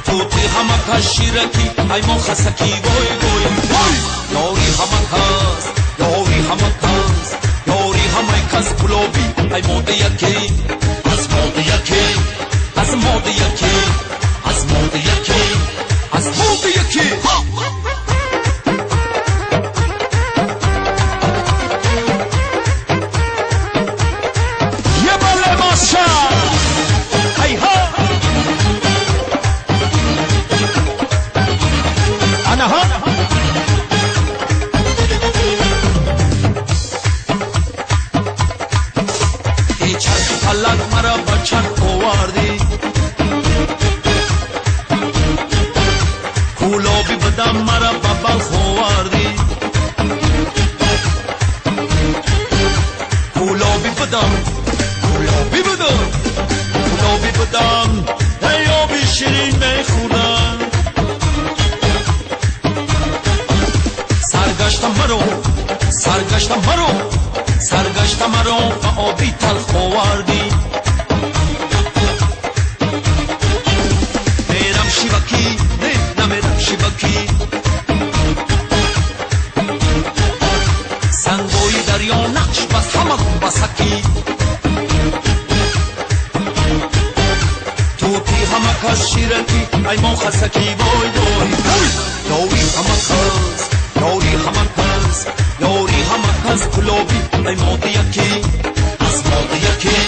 Тути ҳама кас шираки, ай мо хасаки, вой вой вой. Ёри ҳама кас, ёри ҳама кас, ёри ҳамаи кас кулоби, ай мода яке, аз мода яке, аз мода яке, аз мода яке, аз мода яке. Фалак мара ба чарх овардӣ, кӯлоби бадам мара ба Балх овардӣ, кӯлоби бадам, кӯлоби бадам, кӯлоби бадам, эй оби ширин мехӯрдам. Саргаштам маро, саргаштам маро, саргашта маро ба оби талх овардӣ. Мерам шивакӣ, не намерам шивакӣ, сангои дарё нақш бас ҳама басакӣ. Тути ҳама кас ширакӣ, ай мо хасакӣ, вой вой вой. Ёри ҳама кас, ёри ҳама кас, ёри ҳама кас кулоби, ай мода яке, аз мода яке,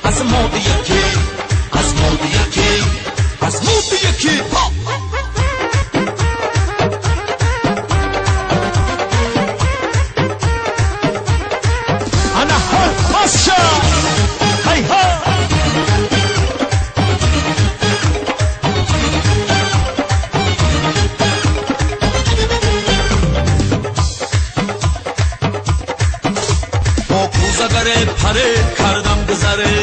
аз мода яке, аз мода яке, аз мода яке. Ана ҳо маша, ҳай ҳо. Паре кардам гузаре,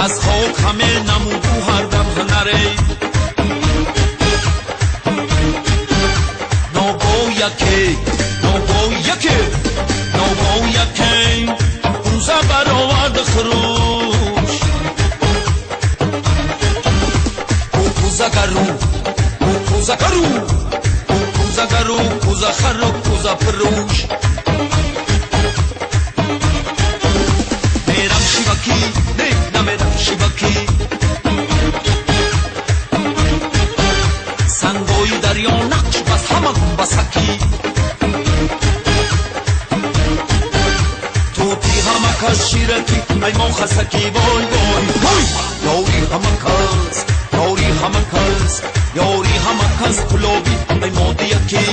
аз хок ҳаме намуду ҳардам ҳунаре. Ногоҳ яке, ногоҳ яке, ногоҳ яке кӯза баровард хурӯш. Ӯ кӯзагару, ӯ кӯзагару, ӯ кӯзагару, кӯзахару, кӯзафурӯш. Мерам шивакӣ, не намерам шивакӣ, сангои дарё нақш бас ҳама басакӣ. Тути ҳама кас ширакӣ, ай мо хасакӣ, вой вой вой. Ёри ҳама кас, ёри ҳама кас, ёри ҳама кас кулоби, ай мода яке,